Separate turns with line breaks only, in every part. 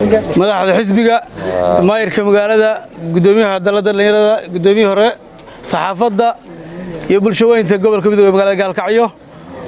Madaxda xisbiga, maayirka magaalada, guddoomiyaha dalladda dhallinyarada, guddoomiyihii hore saxaafadda iyo bulshaweynta gobolka Mudug ee magaalada Gaalkacyo,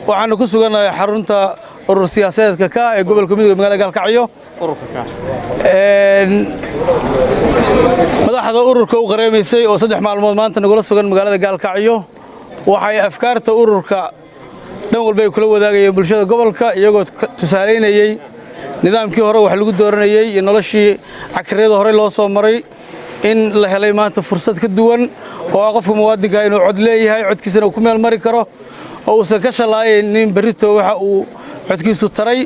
waxaanu ku sugannahay xarunta urur siyaasadeedka ka ee gobolka Mudug ee magaalada Gaalkacyo. Madaxda ururka u qareemaysay oo 3 maalmood maanta nagula sugan magaalada Gaalkacyo waxay afkaarta ururka dhan walba ay kula wadaagayeen bulshada gobolka, iyagoo tusaalaynayey nidaamkii hore wax lagu dooranayey iyo noloshii cakiriyada horey loo soo maray, in la helay maanta fursad ka duwan oo ah qofka muwaadinka inuu cod leeyahay, codkiisana uu ku meel mari karo oo uusan ka shalaayaynin berrito waxa uu codkiisu taray.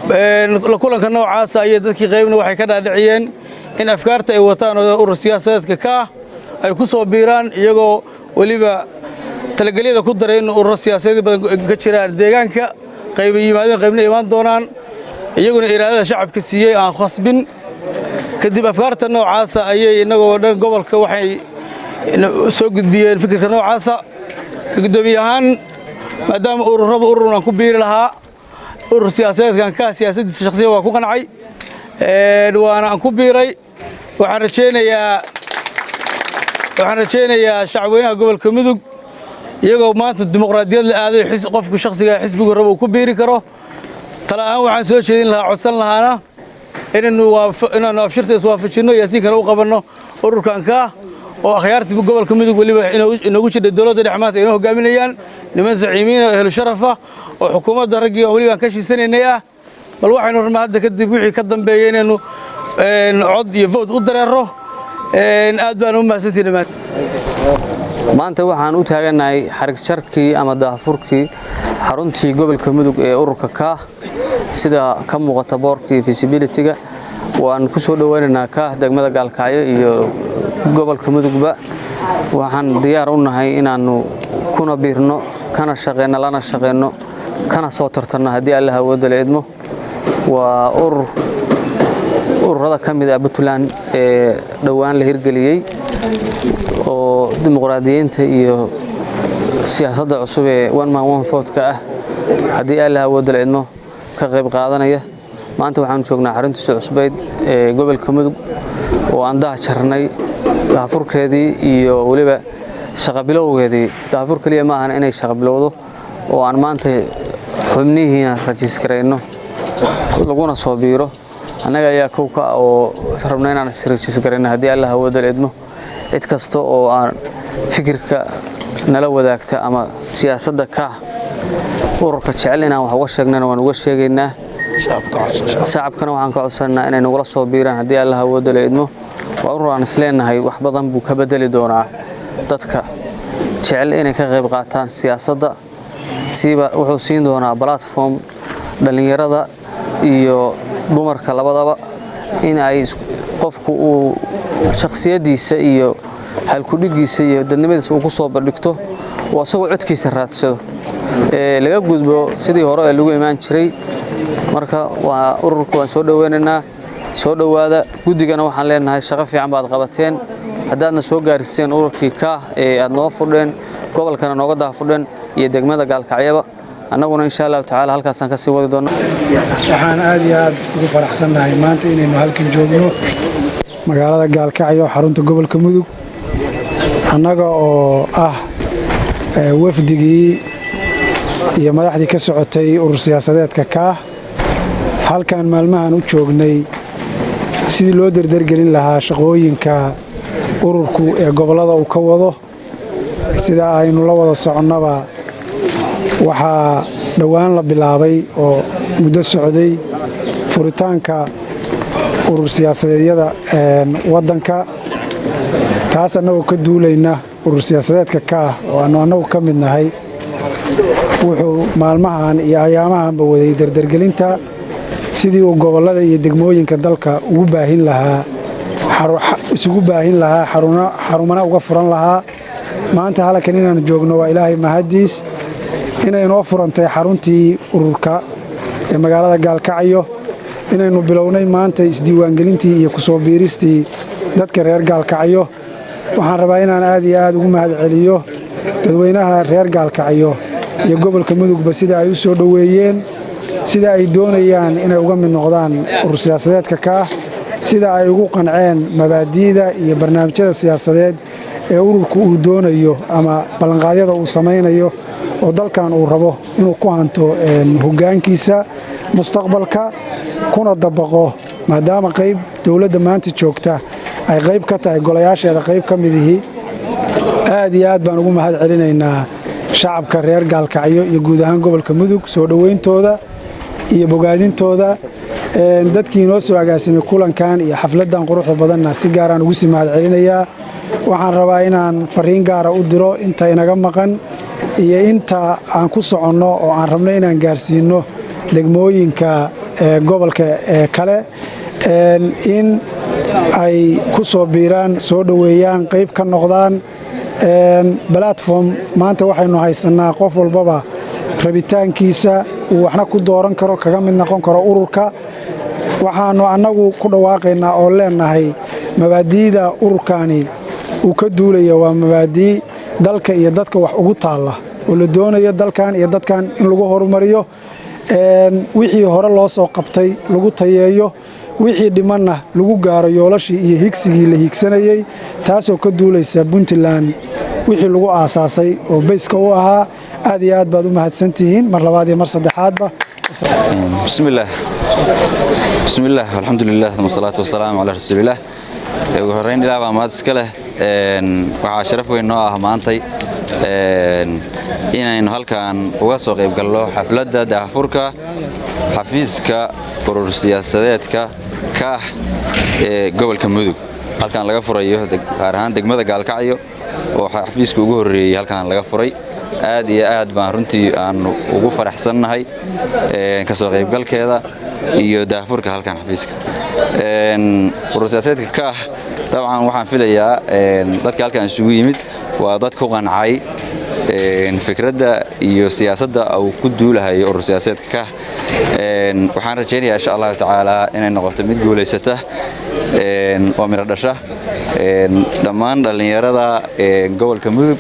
La kulanka noocaasa ayay dadkii qaybna waxay ka dhaadhiciyeen in afkaarta ay wataan oo urur siyaasadeedka ka ah ay ku soo biiraan, iyagoo weliba talagelyada ku daray in ururo siyaasadeed badan ka jiraan deegaanka, qaybay yimaadeen, qaybna imaan doonaan, iyaguna iraadada shacabka siiyey aan khasbin. Kadib afkaarta noocaasa ayay innagoo dhan gobolka waxay soo gudbiyeen fikirka noocaasa. Guddoomiye ahaan, maadaama ururadu ururun aan ku biiri lahaa, urur siyaasadeedkan ka siyaasaddiisa shakhsiyan waa ku qancay, waana aan ku biiray. Waxaan rajaynayaa shacabweynaha gobolka Mudug, iyagoo maanta dimuqraadiyad la aaday, qofku shakhsiga xisbigu rabo uu ku biiri karo. Tala ahaan waxaan soo jeedin lahaa, codsan lahaana inaanu abshirta iswaafajinno, yaasiinkana u qabanno ururkan ka oo akhyaartii gobolka Mudug weliba inoogu jidhay dowladda dhex maanta inoo hogaaminayaan niman zaciimiin oo ehlu sharafa oo xukuumadda raggii oo weliba aan ka shiisanaynay ah. Bal waxaynu rabnaa hadda kadib wixii ka dambeeya inaynu cod iyo vote u dareero. Aad baan u mahadsantihin.
Maanta waxaan u taagannahay xarig jarkii ama daahfurkii xaruntii gobolka Mudug ee ururka Kaah. Sida ka muuqata boorkii visibility-ga, waan ku soo dhowaynaynaa Kaah degmada Gaalkacyo iyo gobolka Mudugba. Waxaan diyaar u nahay inaannu kuna biirno, kana shaqeyno, lana shaqeyno, kana soo tartanno haddii Allah awoodda la idmo. Waa urur ururada ka mid ah Puntland ee dhowaan la hirgeliyey oo dimuqraadiyiinta iyo siyaasadda cusub ee one man one vote-ka ah, haddii Allah awoodda la idmo, ka qayb qaadanaya. Maanta waxaanu joognaa xaruntiisa cusbeyd ee gobolka Mudug oo aan daha jarnay daahfurkeedii iyo weliba shaqabilowgeedii. Daahfur keliya ma ahan, inay shaqa bilowdo oo aan maanta xubnihiina rajiisgarayno laguna soo biiro. Annaga ayaa kow ka ah oo rabna inaan is-rajiisgarayno haddii Allah awoodda la idmo. Cid kasta oo aan fikirka nala wadaagta ama siyaasadda ka ururka jecel inaan wax uga sheegnana, waan uga sheegaynaa. Shacabkana waxaan ka codsanaa inay nagula soo biiraan haddii Allah awoodda la idmo. Waa urur aan isleenahay wax badan buu ka bedeli doonaa dadka jecel inay ka qayb qaataan siyaasadda. Siiba wuxuu siin doonaa platform dhallinyarada iyo dumarka labadaba in ay qofku uu shakhsiyaddiisa iyo halkudhigiisa iyo dadnimadiisa uu ku soo bandhigto oo asagoo codkiisa raadsado, laga gudbo sidii hore ee lagu imaan jiray. Marka waa ururka waan soo dhoweynaynaa, soo dhowaada. Guddigana waxaan leenahay shaqo fiican baad qabateen haddaadna soo gaarsiiseen ururkii Kaah ee aad noo fudheen, gobolkana nooga daahfudheen iyo degmada Gaalkacyaba. Annaguna insha Allahu tacaala halkaasaan kasii wadi doona.
Waxaan aad iyo aad ugu faraxsannahay maanta inaynu halkan joogno magaalada Gaalkacyo, xarunta gobolka Mudug, annaga oo ah wafdigii iyo madaxdii ka socotay urur siyaasadeedka Kaah. Halkan maalmahan u joognay sidii loo derdergelin lahaa shaqooyinka ururku ee gobollada uu ka wado. Sida aynu la wada soconnaba, waxaa dhowaan la bilaabay oo muddo socday furitaanka urur siyaasadeedyada waddanka. Taas annagoo ka duulayna, urur siyaasadeedka Kaah oo aannu annagu ka mid nahay wuxuu maalmahan iyo ayaamahanba waday derdergelinta sidii uu gobollada iyo degmooyinka dalka ugu baahin lahaa, isugu baahin lahaa, xarumana uga furan lahaa. Maanta halkan inaannu joogno waa Ilaahay mahaddiis inay inoo furantay xaruntii ururka ee magaalada Gaalkacyo, inaynu bilownay maanta isdiiwaangelintii iyo ku soo biiristii dadka reer Gaalkacyo. Waxaan rabaa inaan aad iyo aad ugu mahad celiyo dadweynaha reer Gaalkacyo iyo gobolka Mudugba sida ay u soo dhoweeyeen, Sida ay doonayaan inay uga mid noqdaan urur siyaasadeedka Kaah, sida ay ugu qanceen mabaadi'da iyo barnaamijyada siyaasadeed ee ururku uu doonayo ama ballanqaadyada uu samaynayo oo dalkan uu rabo inuu ku hanto hoggaankiisa mustaqbalka kuna dabaqo, maadaama qayb dowladda maanta joogta ay qayb ka tahay golayaasheeda qayb ka midihi. Aad iyo aad baan ugu mahad celinaynaa shacabka reer Gaalkacyo iyo guud ahaan gobolka Mudug soo dhowayntooda iyo bogaadintooda. Dadkii inoo soo agaasimay kulankan iyo xafladdan quruxda badanna si gaaraan ugu sii mahad celinayaa. Waxaan rabaa inaan fariin gaara u diro inta inaga maqan iyo inta aan ku soconno oo aan rabno inaan gaarsiinno degmooyinka gobolka ee kale in ay ku soo biiraan, soo dhoweeyaan, qayb ka noqdaan platform. Maanta waxaynu haysannaa qof walbaba rabitaankiisa uu waxna ku dooran karo, kaga mid noqon karo ururka. Waxaannu annagu ku dhawaaqaynaa oo leenahay mabaadi'da ururkani uu ka duulaya waa mabaadii dalka iyo dadka wax ugu taalla oo la doonayo dalkan iyo dadkan in lagu horumariyo, wixii hore loo soo qabtay lagu tayeeyo, wixii dhimanna lagu gaaro yoolashii iyo higsigii la hiigsanayey, taasoo ka duulaysa Puntland wixii lagu aasaasay oo base-ka u ahaa. Aad iyo aad baad u mahadsantihiin mar labaad iyo mar saddexaadba.
Bismillaah, bismillaah, alxamdulilah, wasalaatu wasalaamu calaa rasuulillaah. Ugu horreyn, Ilaah baa mahad iska leh. Waxaa sharaf weyn noo ah maantay inaynu halkan uga soo qayb gallo xafladda daahfurka xafiiska urur siyaasadeedka Kaah ee gobolka Mudug, halkan laga furayo, gaar ahaan degmada Gaalkacyo oo xafiiska ugu horreeyey halkan laga furay. Aad iyo aad baan runtii aanu ugu faraxsannahay ka soo qaybgalkeeda iyo daahfurka halkan xafiiska urur siyaasadeedka Kaah. Dabcan waxaan filayaa dadka halkan isugu yimid waa dad ku qancay fikradda iyo siyaasadda uu ku duulahayo urur siyaasadeedka Kaah. Waxaan rajaynayaa, insha Allahu tacaala, inay noqoto mid guulaysata oo midho dhasha. Dhammaan dhallinyarada gobolka Mudug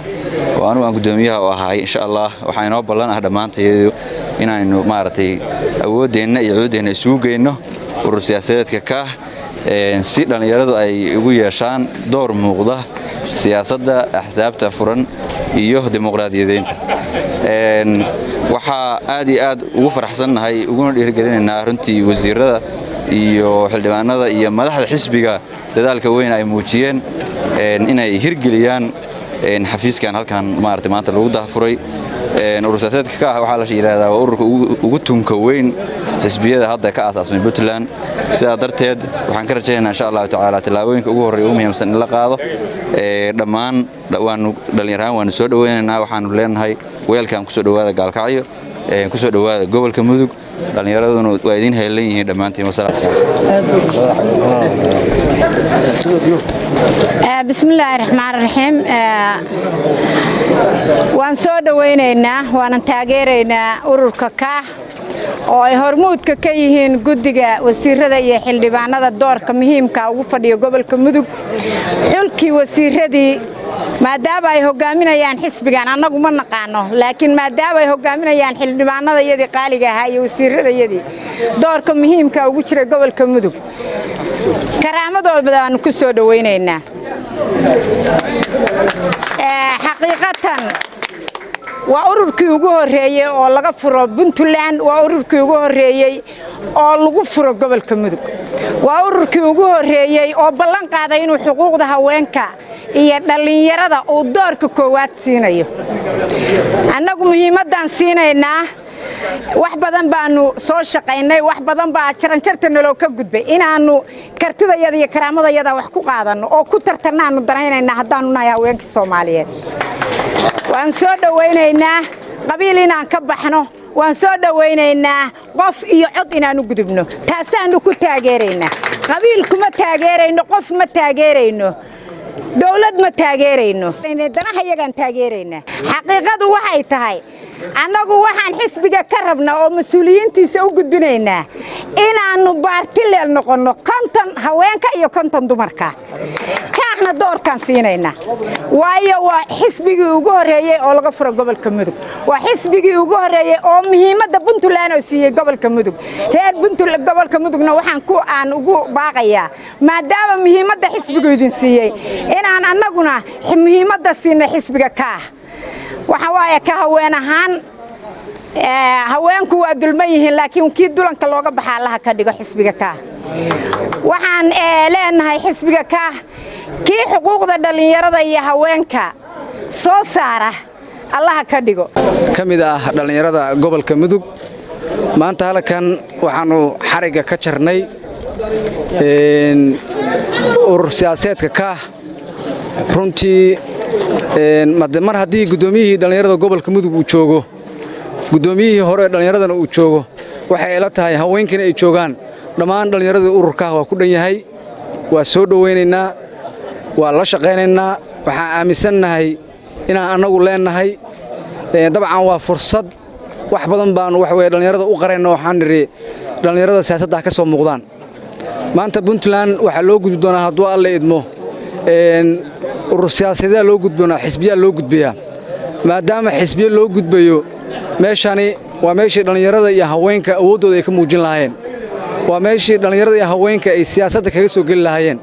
oo anugu aan guddoomiyaha u ahay, insha Allah waxaa inoo ballan ah dhammaantayadu inaynu maaragtay awooddeenna iyo cuuddeenna isugu geyno urur siyaasadeedka Kaah si dhallinyaradu ay ugu yeeshaan door muuqda siyaasadda axsaabta furan iyo dimuqraadiyadeynta. Waxaa aad iyo aad ugu faraxsannahay uguna dhiirigelinaynaa runtii wasiirada iyo xildhibaanada iyo madaxda xisbiga dadaalka weyn ay muujiyeen inay hirgeliyaan xafiiskan halkan maaragtay maanta lagu daahfuray. Urur siyaasadeedka Kaah waxaa la yidhaahdaa waa ururka ugu tunka weyn xisbiyada hadda ka aasaasmay Puntland. Sidaa darteed waxaan ka rajaynaynaa, insha Allahu tacaala, tallaabooyinka ugu horreeya, ugu muhiimsan in la qaado. Dhammaan waanu dhallinyar ahaan waanu soo dhoweynaynaa. Waxaanu leenahay weelkan kusoo dhowaada Gaalkacyo, kusoo dhowaada gobolka Mudug. Dhallinyaraduna waa idiin heelan yihiin dhammaantiin. Wasalaam.
Bismillaahi raxmaan raxiim. Waan soo dhowaynaynaa, waanan taageeraynaa ururka Kaah oo ay hormuudka ka yihiin guddiga wasiirada iyo xildhibaanada doorka muhiimka ugu fadhiya gobolka Mudug. Xulkii wasiiradii, maadaama ay hogaaminayaan xisbigan, annagu ma naqaano, laakiin maadaama ay hogaaminayaan xildhibaanadayadii qaaliga ahaa iyo wasiiradayadii doorka muhiimka ugu jira gobolka Mudug, karaamadooda baanu ku soo dhowaynaynaa. Xaqiiqatan waa ururkii ugu horreeyey oo laga furo Puntland, waa ururkii ugu horreeyey oo lagu furo gobolka Mudug, waa ururkii ugu horreeyey oo ballan qaaday inuu xuquuqda haweenka iyo dhallinyarada uu doorka koowaad siinayo. Annagu muhiimaddaan siinaynaa, wax badan baanu soo shaqaynay, wax badan baa jaranjarta noloo ka gudbay. Inaannu kartidayada iyo karaamadayada wax ku qaadanno oo ku tartannaannu danaynaynaa haddaannu nahay haweenkii Soomaaliyeed. Waan soo dhowaynaynaa qabiil inaan ka baxno, waan soo dhowaynaynaa qof iyo cod inaanu gudubno. Taasaannu ku taageeraynaa. Qabiil kuma taageerayno, qof ma taageerayno, dawlad ma taageerayno, danaha iyagaan taageeraynaa. Xaqiiqadu waxay tahay, annagu waxaan xisbiga ka rabnaa oo mas-uuliyiintiisa u gudbinaynaa Inaannu baartileel noqonno, 50 haweenka iyo 50 dumarka. Kaahna doorkaan siinaynaa, waayo waa xisbigii ugu horreeyey oo laga furo gobolka Mudug, waa xisbigii ugu horreeyey oo muhiimadda Puntland oo siiyey gobolka Mudug. Reer Puntland, gobolka Mudugna waxaan ku aan ugu baaqayaa, maadaama muhiimadda xisbigu idin siiyey, inaan annaguna muhiimadda siinay xisbiga Kaah. Waxa waaye, ka haween ahaan, haweenku waa dulman yihiin, laakiin kii dulanka looga baxa Allaha ka dhigo xisbiga Kaah. Waxaan leenahay xisbiga Kaah, kii xuquuqda dhallinyarada iyo haweenka soo saara Allaha ka dhigo.
Ka mid ah dhallinyarada gobolka Mudug, maanta halkan waxaannu xarigga ka jarnay urur siyaaseedka Kaah. Runtii, mar haddii guddoomiyihii dhallinyarada gobolka Mudug uu joogo, guddoomiyihii hore dhallinyaradana uu joogo, waxay ila tahay haweenkiina ay joogaan, dhammaan dhallinyaradii ururkaah waa ku dhan yahay. Waa soo dhowaynaynaa, waa la shaqaynaynaa. Waxaan aaminsannahay inaan annagu leennahay. Dabcan waa fursad wax badan baannu wax weye dhallinyarada u qarayna. Waxaan nidhi dhallinyarada siyaasadda ha ka soo muuqdaan. Maanta Puntland waxaa loo gudbi doonaa, hadduu Alle idmo, urur siyaasadeeda loo gudboonaa, xisbiyaa loo gudbayaa. Maadaama xisbiyo loo gudbayo, meeshani waa meeshii dhallinyarada iyo haweenka awooddooda ay ka muujin lahaayeen, waa meeshii dhallinyarada iyo haweenka ay siyaasadda kaga soo geli lahaayeen.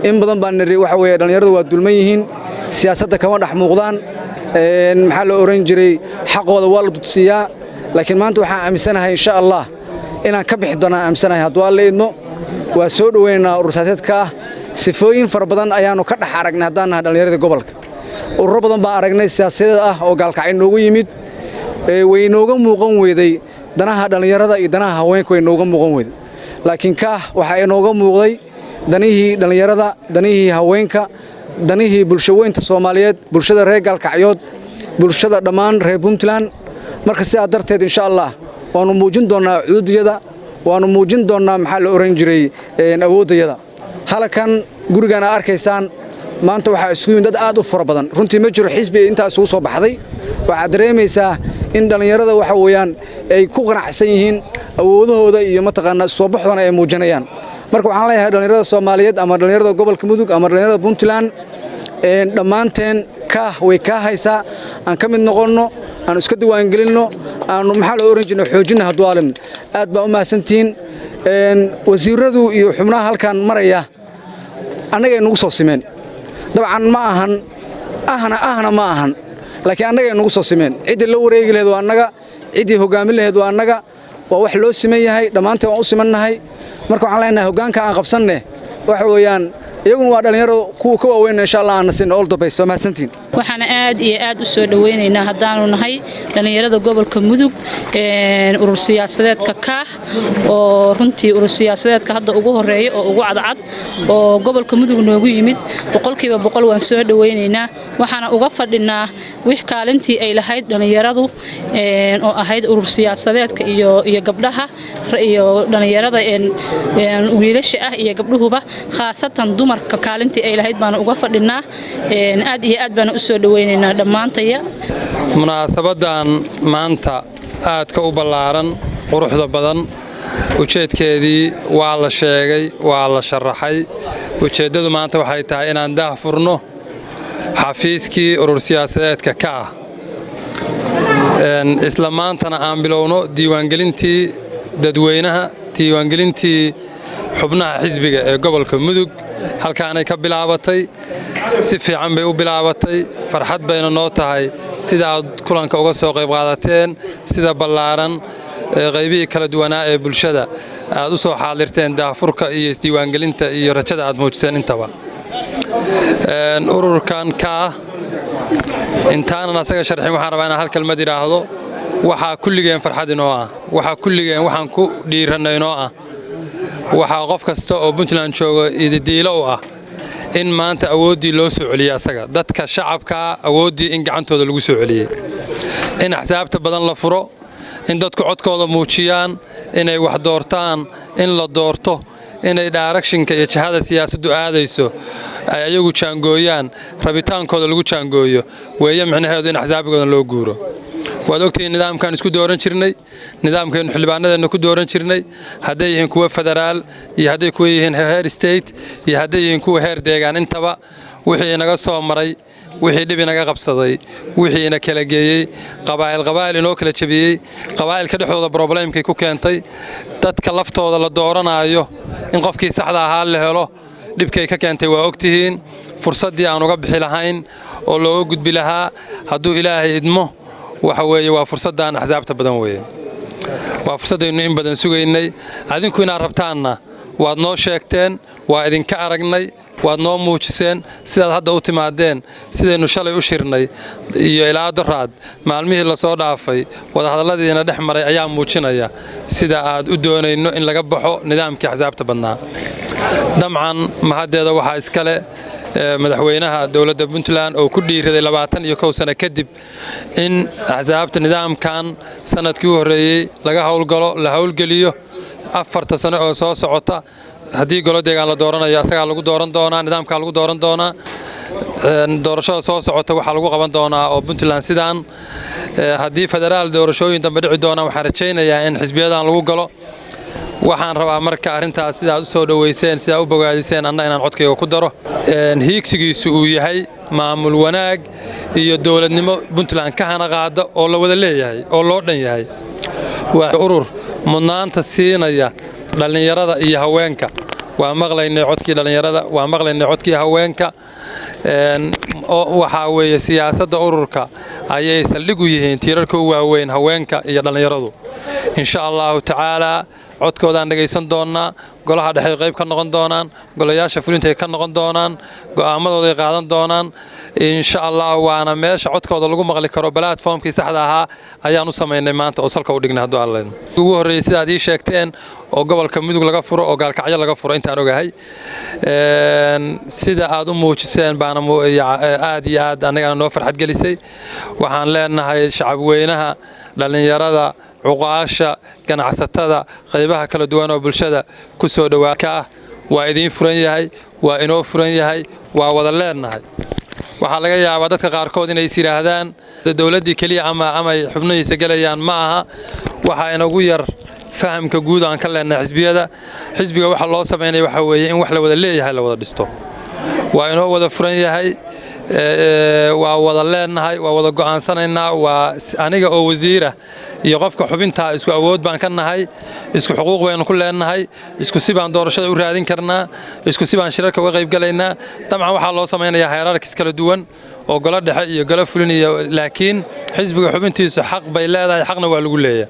In badan baan nidhi waxa weeye dhallinyaradu waa dulman yihiin, siyaasadda kama dhex muuqdaan, maxaa la ohan jiray, xaqooda waa la dudsiiyaa. Laakiin maanta waxaan aaminsanahay, insha Allah, inaan ka bixi doonaan aaminsanahay, hadduu Alle idmo. Waa soo dhoweynaynaa urur siyaasaedka ah. Sifooyin fara badan ayaannu ka dhex aragnay haddaan nahay dhallinyaradii gobolka. Ururo badan baan aragnay siyaasadeed ah oo Gaalkacyo noogu yimid, way inooga muuqan weyday danaha dhallinyarada iyo danaha haweenka, way inooga muuqan weyday. Laakiin Kaah waxaa inooga muuqday danihii dhallinyarada, danihii haweenka, danihii bulshaweynta Soomaaliyeed, bulshada reer Gaalkacyood, bulshada dhammaan reer Puntland. Marka sidaa darteed, insha Allah, waannu muujin doonnaa cududyada, waannu muujin doonnaa, maxaa la ohan jiray, awooddayada. Halkan gurigan aad arkaysaan maanta waxaa isugu yimid dad aad u fara badan. Runtii ma jiro xisbi intaa isugu soo baxday. Waxaad dareemaysaa in dhallinyarada waxa weeyaan ay ku qanacsan yihiin awoodahooda iyo mataqaanaa soo baxoodana ay muujinayaan. Marka waxaan leeyahay dhallinyarada Soomaaliyeed ama dhallinyarada gobolka Mudug ama dhallinyarada Puntland dhammaanteen, Kaah way kaa haysaa. Aan ka mid noqonno, aan iska diiwaangelinno, aanu, maxaa loo oran jirnay, xoojinna hadduu alim. Aad baa u mahadsantihiin. Wasiiradu iyo xubnaha halkan maraya annagay nagu soo simeen. Dabcan ma ahan ahna ahna ma ahan, laakiin annagay nagu soo simeen. Ciddii la wareegi laheed waa annaga, ciddii hoggaamin laheed waa annaga. Waa wax loo siman yahay, dhammaanteen waan u simannahay. Marka waxaan leenahay hoggaanka aan qabsanne. Waxa weeyaan, iyaguna waa dhallinyaro, kuwa ka waaweyn insha Allah aan nasin all the best. Soo mahadsantiin.
Waxaana aad iyo aad u soo dhoweynaynaa, haddaanu nahay dhallinyarada gobolka Mudug, urur siyaasadeedka Kaah, oo runtii urur siyaasadeedka hadda ugu horeeya oo ugu cadcad oo gobolka Mudug noogu yimid. 100% waan soo dhoweynaynaa. Waxaana uga fadhinaa wix kaalintii ay lahayd dhallinyaradu oo ahayd urur siyaasadeedka iyo gabdhaha iyo dhallinyarada wiilasha ah iyo gabdhuhuba, khaasatan dumarka, kaalintii ay lahayd baana uga fadhinaa. Aad iyo aad baana u soo dhoweynaynaa dhammaantaya.
Munaasabadan maanta aadka u ballaaran, quruxda badan, ujeedkeedii waa la sheegay, waa la sharaxay. Ujeeddadu maanta waxay tahay inaan daah furno xafiiskii urur siyaasadeedka ka ah, isla maantana aan bilowno diiwaangelintii dadweynaha, diiwaangelintii xubnaha xisbiga ee gobolka Mudug. Halkaanay ka bilaabatay, si fiican bay u bilaabatay. Farxad bayna noo tahay sida aad kulanka uga soo qayb qaadateen, sida ballaaran qaybihii kala duwanaa ee bulshada aad u soo xaadirteen daahfurka iyo isdiiwaangelinta iyo rajada aad muujiseen intaba. Ururkan Kaah, intaanan asaga sharxin, waxaan rabaa inaan hal kelmad idhaahdo. Waxaa kulligeen farxad inoo ah, waxaa kulligeen waxaan ku dhiiranno inoo ah, waxaa qof kasta oo Puntland jooga ididiilo u ah in maanta awooddii loo soo celiyey asaga, dadka shacabkaa awooddii in gacantooda lagu soo celiyey, in axsaabta badan la furo, in dadku codkooda muujiyaan, inay wax doortaan, in la doorto, inay direction-ka iyo jihada siyaasaddu aadayso ay ayagu jaangooyaan, rabitaankooda lagu jaangooyo weeye. Micnaheedu in axsaabigoodan loo guuro. Waad ogtihiin nidaamkaan isku dooran jirnay, nidaamkaynu xildhibaanadeenna ku dooran jirnay, hadday yihiin kuwa federaal iyo hadday kuwa yihiin heer state iyo hadday yihiin kuwa heer deegaan, intaba wixii inaga soo maray, wixii dhib inaga qabsaday, wixii ina kala geeyey, qabaa'il qabaa'il inoo kala jebiyey, qabaa'ilka dhexdooda problemkay ku keentay, dadka laftooda la dooranaayo in qofkii saxda ahaa la helo dhibkay ka keentay waa ogtihiin. Fursaddii aan uga bixi lahayn oo looga gudbi lahaa, hadduu Ilaahay idmo, waxa weeye waa fursaddan axsaabta badan weeye. Waa fursaddaynu in badan sugaynay. Adinku inaad rabtaanna waad noo sheegteen, waa idinka aragnay, waad noo muujiseen sidaad hadda u timaadeen, sidaynu shalay u shirnay iyo ilaa doraad maalmihii lasoo dhaafay wadahadalladiina dhex maray ayaa muujinaya sida aad u doonayno in laga baxo nidaamkii axsaabta badnaa. Dabcan mahaddeeda waxaa iskale madaxweynaha dowladda Puntland oo ku dhiiraday 21 sano kadib in axsaabta nidaamkan sanadkii u horreeyey laga howlgalo, la howlgeliyo. 4ta sano oo soo socota, haddii golo deegaan la dooranayo, asagaa lagu dooran doonaa, nidaamkaa lagu dooran doonaa. Doorashada soo socota waxaa lagu qaban doonaa oo Puntland sidaan. Haddii federaal doorashooyin dambe dhici doonaan, waxaan rajaynayaa in xisbiyadan lagu galo. Waxaan rabaa marka arrintaas sidaad u soo dhoweyseen, sidaad u bogaadiseen, anna inaan codkayga ku daro. Hiigsigiisu uu yahay maamul wanaag iyo dowladnimo Puntland ka hana qaada oo la wada leeyahay oo loo dhan yahay. Waa urur mudnaanta siinaya dhallinyarada iyo haweenka. Waa maqlaynay codkii dhallinyarada, waa maqlaynay codkii haweenka. Waxaa weeye siyaasadda ururka ayay saldhig u yihiin tiirarka u waaweyn haweenka iyo dhallinyaradu. Insha Allahu tacaalaa codkoodaan dhegaysan doonnaa, golaha dhexey qayb ka noqon doonaan, golayaasha fulintay ka noqon doonaan, go'aamadooday qaadan doonaan insha Allah. Waana meesha codkooda lagu maqli karo. Platformkii saxda ahaa ayaan u samaynay maanta oo salka u dhignay, hadduu Alla ugu horreeyey sidaad ii sheegteen, oo gobolka Mudug laga furo oo Gaalkacyo laga furo intaan ogahay. Sida aad u muujiseen baana aad iyo aad annagana noo farxad gelisay. Waxaan leenahay shacabweynaha, dhallinyarada, cuqaasha, ganacsatada, qaybaha kala duwan oo bulshada ku soo dhowaa ka ah, waa idiin furan yahay, waa inoo furan yahay, waa wada leenahay. Waxaa laga yaabaa dadka qaarkood inay is yidhaahdaan dowladdii keliya ama amay xubnihiisa gelayaan. Ma aha. Waxaa inagu yar fahamka guud aan ka leenahay xisbiyada. Xisbiga waxa loo samaynaya waxaa weeye in wax la wada leeyahay la wada dhisto. Waa inoo wada furan yahay, waa wada leenahay, waa wada go'aansanaynaa. Waa aniga oo wasiira iyo qofka xubintaa isku awood baan ka nahay, isku xuquuq baynu ku leenahay, isku si baan doorashada u raadin karnaa, isku si baan shirarka uga qayb galaynaa. Dabcan waxaa loo samaynayaa hierarchies kala duwan oo golo dhexe iyo golo fulin iyo, laakiin xisbiga xubintiisu xaq bay leedahay, xaqna waa lagu leeyahay.